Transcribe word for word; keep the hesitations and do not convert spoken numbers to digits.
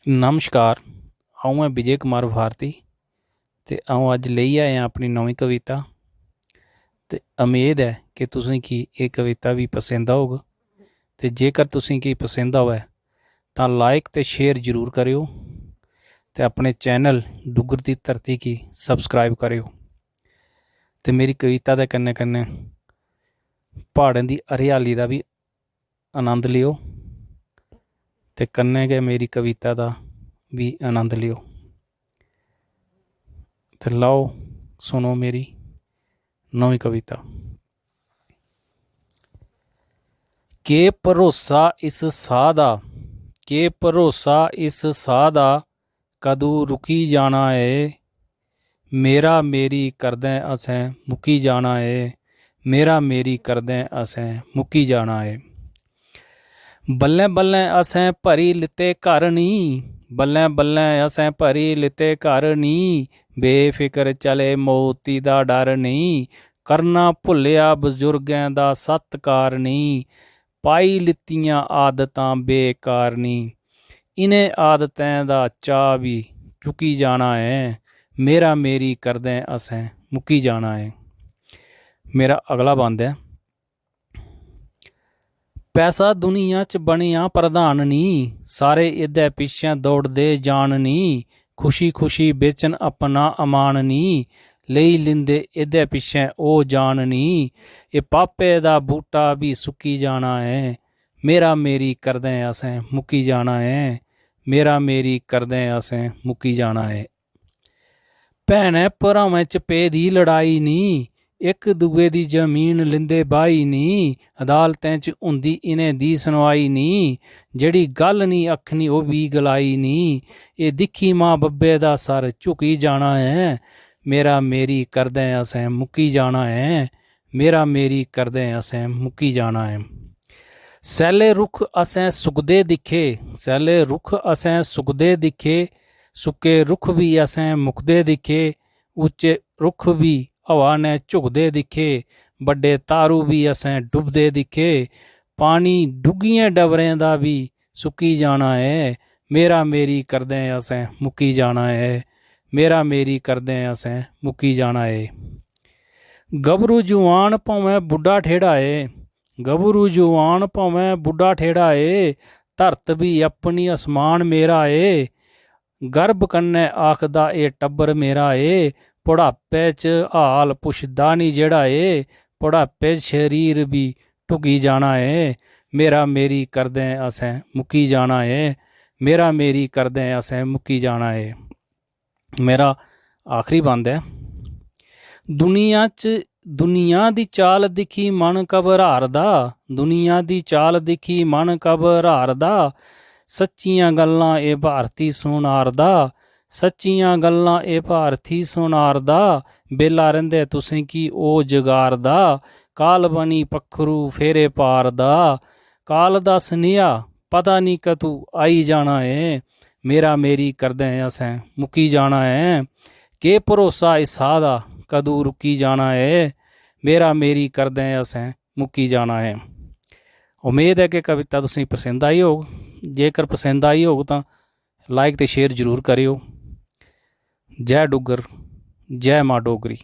नमस्कार, अ'ऊं ऐ विजय कुमार भारती ते अ'ऊं अज्ज लेइयै आया अपनी नमीं कविता। ते उम्मीद ऐ कि तुसें गी एह् कविता बी पसंद औग। ते जेकर तुसें गी पसंद आवै तां like ते share जरूर करेओ ते अपने channel डुग्गर दी धरती गी subscribe करेओ। ते मेरी कविता दे कन्नै कन्नै प्हाड़ें दी हरियाली दा बी आनंद लेओ ते कन्नै गै मेरी कविता दा बी आनंद लेओ। ते लैओ, सुनो मेरी नमीं कविता। केह् भरोसा इस साह् दा, केह् भरोसा इस साह् दा, कदूं रुकी जाना ऐ। मेरा मेरी करदें असें मुक्की जाना ऐ, मेरा मेरी करदें असें मुक्की जाना ऐ। बल्लें बल्लें असें भरी लित्ते घर नी, बल्लें बल्लें असें भरी लित्ते घर नी, बेफिकर चले मौती दा डर नी, करना भुल्लेआ बजुर्गें दा सत्कार नी, पाई लित्तियां आदतां बेकार नी, इ'नें आदतें दा चाऽ बी चुकी जाना ऐ, मेरा मेरी करदें असें मुक्की जाना ऐ। मेरा अगला बंद ऐ। पैसा दुनिया च बनेआ प्रधान नी, सारे एह्दे पिच्छें दौड़दे जान नी, खुशी खुशी बेचन अपना अमान नी, लेई लिंदे एह्दे पिच्छें ओह् जान नी। एह् पापे दा बूह्टा बी सुक्की जाना ऐ, मेरा मेरी करदें असें मुक्की जाना ऐ, मेरा मेरी करदें असें मुक्की जाना ऐ। भैनें भ्रावें च पेदी लड़ाई नी, इक दुए दी जमीन लिंदे बाही नी, अदालतें च होंदी इ'नें दी सुनवाई नी, जेह्ड़ी गल्ल नी आखनी ओह् बी गलाई नी। एह् दिक्खी मां बब्बै दा सर झुकी जाना ऐ, मेरा मेरी करदें असें मुक्की जाना ऐ, मेरा मेरी करदें असें मुक्की जाना ऐ। सैल्ले रुक्ख असें सुकदे दिक्खे, सैल्ले रुक्ख असें सुकदे दिक्खे, सुक्के रुक्ख बी असें मुकदे दिक्खे, उच्चे रुक्ख बी हवा नै झुकदे दिक्खे, बड्डे तारू बी असें डुबदे दिक्खे, पानी डुग्गियें डबरें दा बी सुक्की जाना ऐ, मेरा मेरी करदें असें मुक्की जाना ऐ, मेरा मेरी करदें असें मुक्की जाना ऐ। गभरू जुआन भामें बुड्ढा ठेड़ा ऐ, गभरू जुआन भामें बुड्ढा ठेड़ा ऐ, धरत बी अपनी असमान मेरा ऐ। गर्व कन्नै आखदा एह् टब्बर मेरा ऐ, बुढ़ापे च हाल पुछदा निं जेह्ड़ा ऐ, बुढ़ापे च शरीर बी ढुकी जाना ऐ। मेरा मेरी करदें असें मुक्की जाना ऐ, मेरा मेरी करदें असें मुक्की जाना ऐ। मेरा आखरी बंद ऐ। दुनिया च, दुनिया दी चाल दिक्खी मन घबरारदा, दुनिया दी चाल दिक्खी मन घबरारदा। सच्चियां गल्लां एह् भारती सुनारदा, सच्चियां गल्लां एह् भारती सुनारदा। बेला रैंह्दे तुसेंगी ओह् जगारदा, काल बनी पक्खरू फेरे पारदा। काल दा सनेहा पता निं कदूं आई जाना ऐ, मेरा मेरी करदें असें मुक्की जाना ऐ। केह् भरोसा इस साह् दा कदूं रुकी जाना ऐ, मेरा मेरी करदें असें मुक्की जाना ऐ। उम्मीद ऐ कि कविता तुसेंगी पसंद आई होग। जेकर पसंद आई होग तां like ते share जरूर करेओ। जै डुग्गर, जै मां डोगरी।